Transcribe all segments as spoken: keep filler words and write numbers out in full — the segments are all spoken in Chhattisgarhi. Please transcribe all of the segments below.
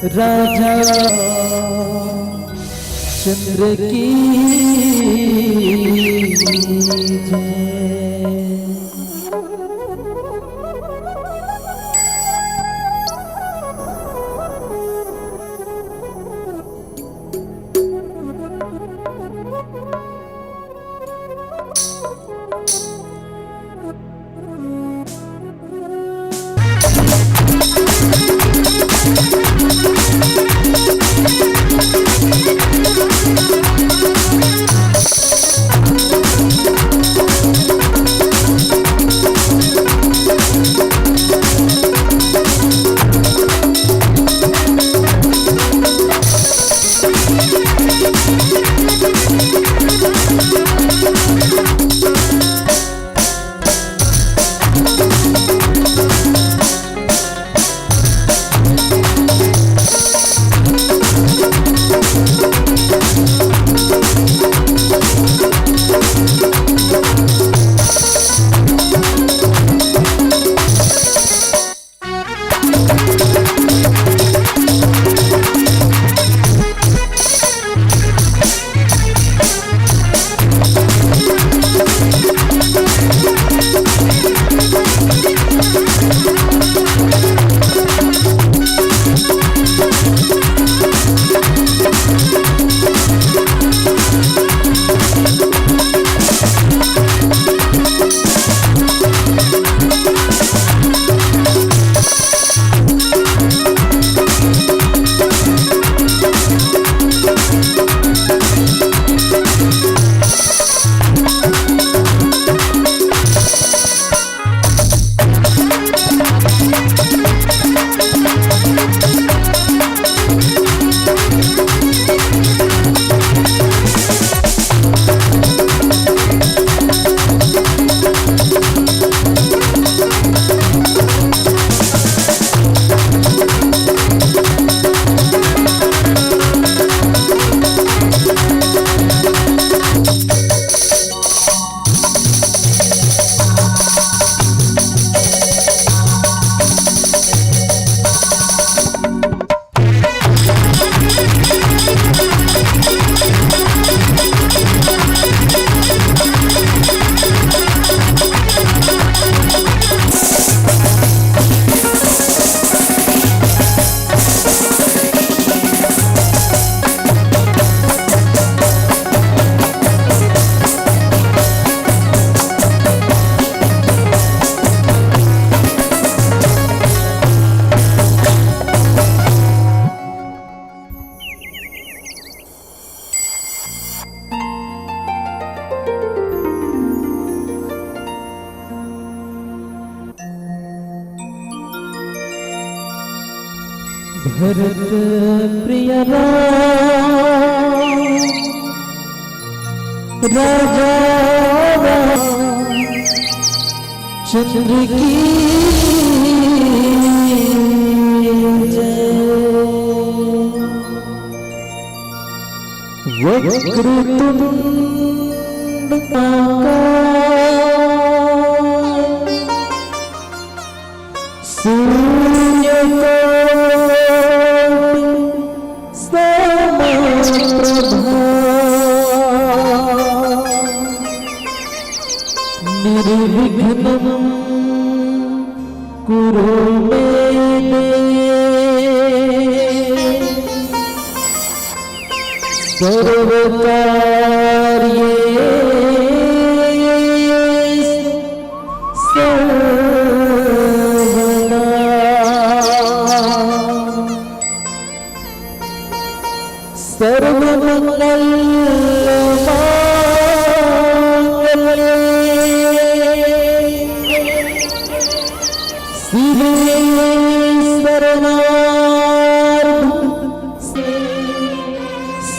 राजा चंद्र की जय। भरत प्रिय राम राजा राम चंद्र की जय। वक्रतुंड आकार सूर्यकोटि समप्रभा। निर्विघ्नं कुरु मे देव सर्वकार्येषु सर्वदा। सर्वमंगल मांगल्ये शिवे सर्वार्थ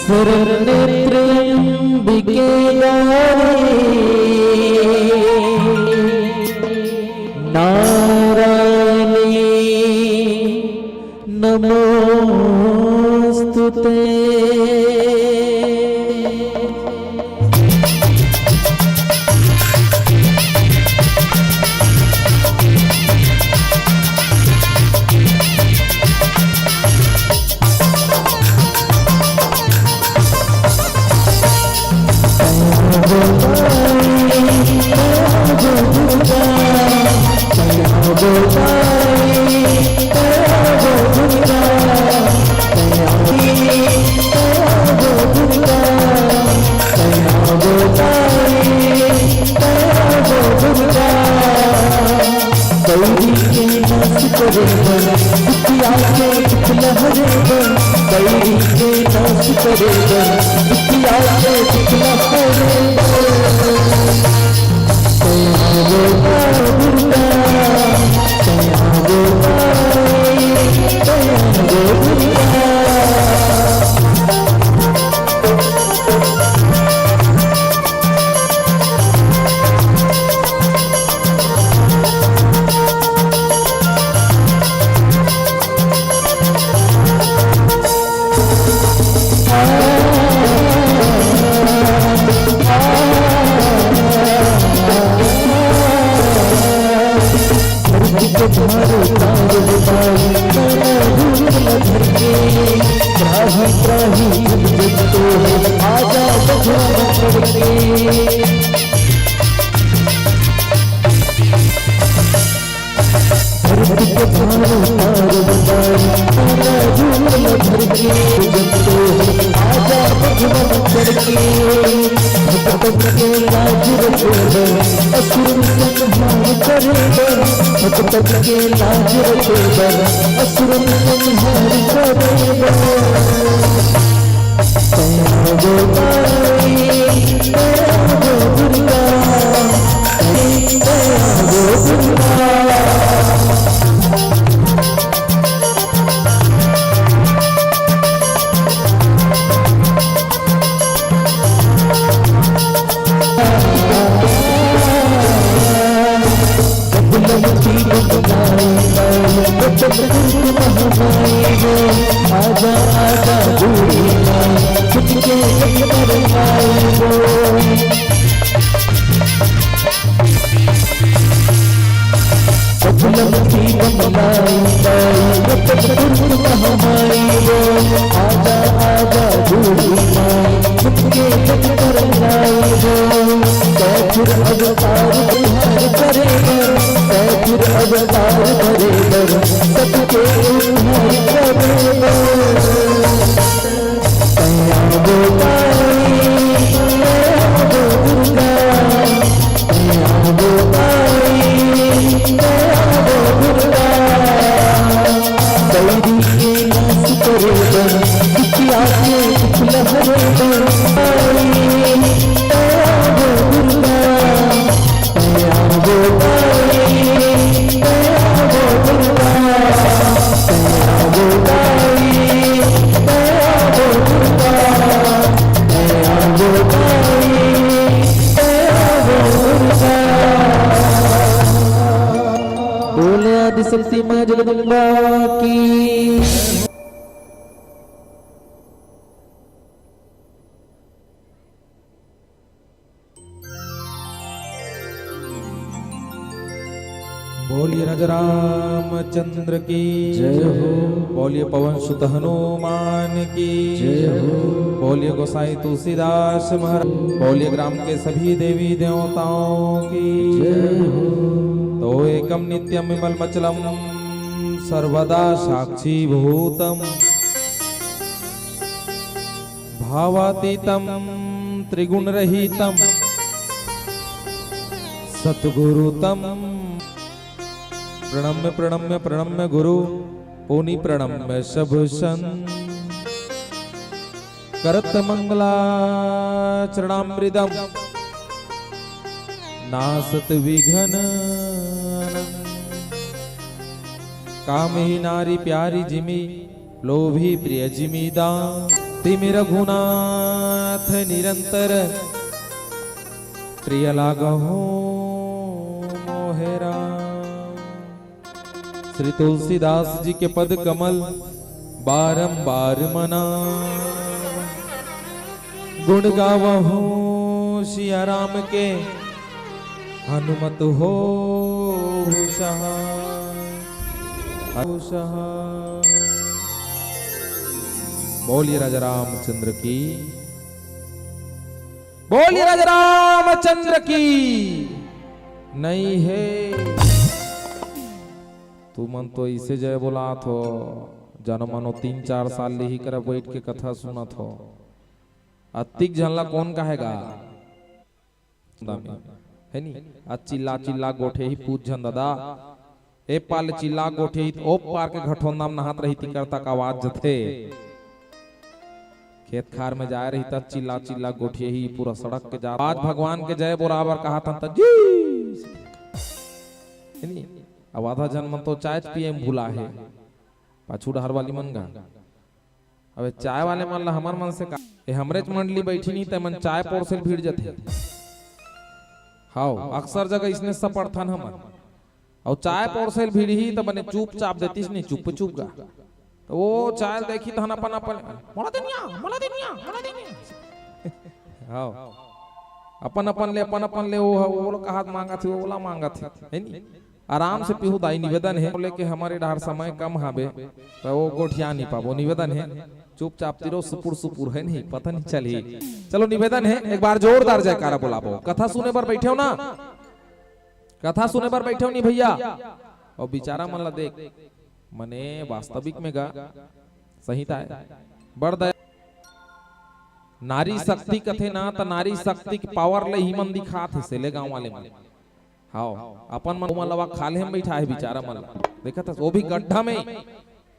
शरण्ये त्र्यंबिके गौरी नारायणी नमोस्तुते। बैरी के नाश करे बर, दुखिया के दुख लहरे बर, बैरी के नाश करे बर, दुखिया के दुख लहरे बर। तैं आवो दुर्गा, तैं आवो माई, तैं आवो दुर्गा। धरती के भार उतार दे बाई, नैना रूप न धर के। त्राहि, त्राहि, जग जग तो है, आजा बघवा चढ़ के। धरती के भार उतार दे बाई, नैना रूप न धर के। जग तो है, आजा बघवा चढ़ के। भक्तन के लाज रखे बर, असुरन संहार करे बर। भक्तन के लाज रखे बर, असुरन संहार करे बर। तैं आवो माई, तैं आवो दुर्गा, तैं आवो दुर्गा। बोले आदिशक्ति माँ जगदम्बा की। बोलिए राजा रामचंद्र की जय हो। बोलिए पवन सुत हनुमान की जय हो। बोलिए गोसाई तुलसीदास महाराज, बोलिए ग्राम के सभी देवी देवताओं की जय हो। तो एकम नित्यम विमल मचलम सर्वदा साक्षी भूतम भावातीतम त्रिगुण रहितम सतगुरु तम। प्रणम्य प्रणम्य प्रणम्य गुरु पुनि प्रणम्य सब संत। करत मंगला चरणामृतम नासत विघ्न। काम ही नारी प्यारी जिमी लोभी प्रिय जिमीदा। तिमि रघुनाथ निरंतर प्रिय लागहु मोहे राम। श्री तुलसीदास जी के पद कमल बारंबार मना। गुण गावहु सिया राम के हनुमत हो सहाय। बोलिए राजा रामचंद्र की, बोलिए राजा रामचंद्र की। नहीं है। तुमन तो इसे जय बोलात हो, जानो मानो तीन चार साल ले ही करा बैठ के कथा सुनत हो। अतिक झन ला कौन कहेगा? है नी? अ चिल्ला चिल्ला गोठियाही पूछ झन दादा। ए पार ले चिल्ला गोठियाही त ओ पार के घटोंदा म नहात रही, तिकर तक आवाज जथे। खेत खार में जाए रही त चिल्ला चिल्ला गोठियाही पूरा सड़क के जा। आज भगवान के जय बोलाबर कहाथन त जी। है नी? अब आधा झन मन तो चाय पिए म भुला हे। पाछू डहर वाली मन गा। अबे चाय वाले मन ला हमर मन से का? ए हमरेच मंडली बैठी नी, ते मन चाय परोसे ल भिड़ जथे। हाव, अक्सर जगह इसने सपड़थन हमन। अउ चाय परोसे ल भिड़ही त बने चुपचाप देतिस नी, चुप चुप गा। त ओ चाय ल देखही तहन अपन अपन, "मोला दे निया, मोला दे निया, मोला दे निया।" हाव। अपन अपन ले, अपन अपन ले, ओ ह-, ओला कहात मांगत हे, ओला मांगत हे, है नी? आराम से पीहू दाई, निवेदन हे, लेके हमर ए डहर समय कम हाबे, त ओ गोठिया नी पाबो। निवेदन हे, चुपचाप तिरो सुपुर सुपुर, है नी, पता नी चलही। चलो निवेदन हे, एक बार जोरदार जयकारा बोलाबो। कथा सुने बर बैठे हो ना? कथा सुने बर बैठे हो नी भैया? अउ बिचारा मन ला देख, मने वास्तविक में गा, सही ताय। बड़ दया। नारी शक्ति कथे ना, त नारी शक्ति के पावर ले ही मन दिखात हे सेले गांव वाले मन। हाव, अपन मन ओमन लवा खाल्हे म बैठा हे बिचारा मन ला। देखत हस, वो भी गड्ढा में।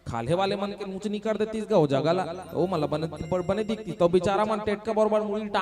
खाल्हे वाले मन के ऊंच नी कर देतिस गा, ओ जगह ला। त ओ मन ला बने, बड़-, बने दिखतिस। त बिचारा मन टेटका बरोबर मुड़ी टांग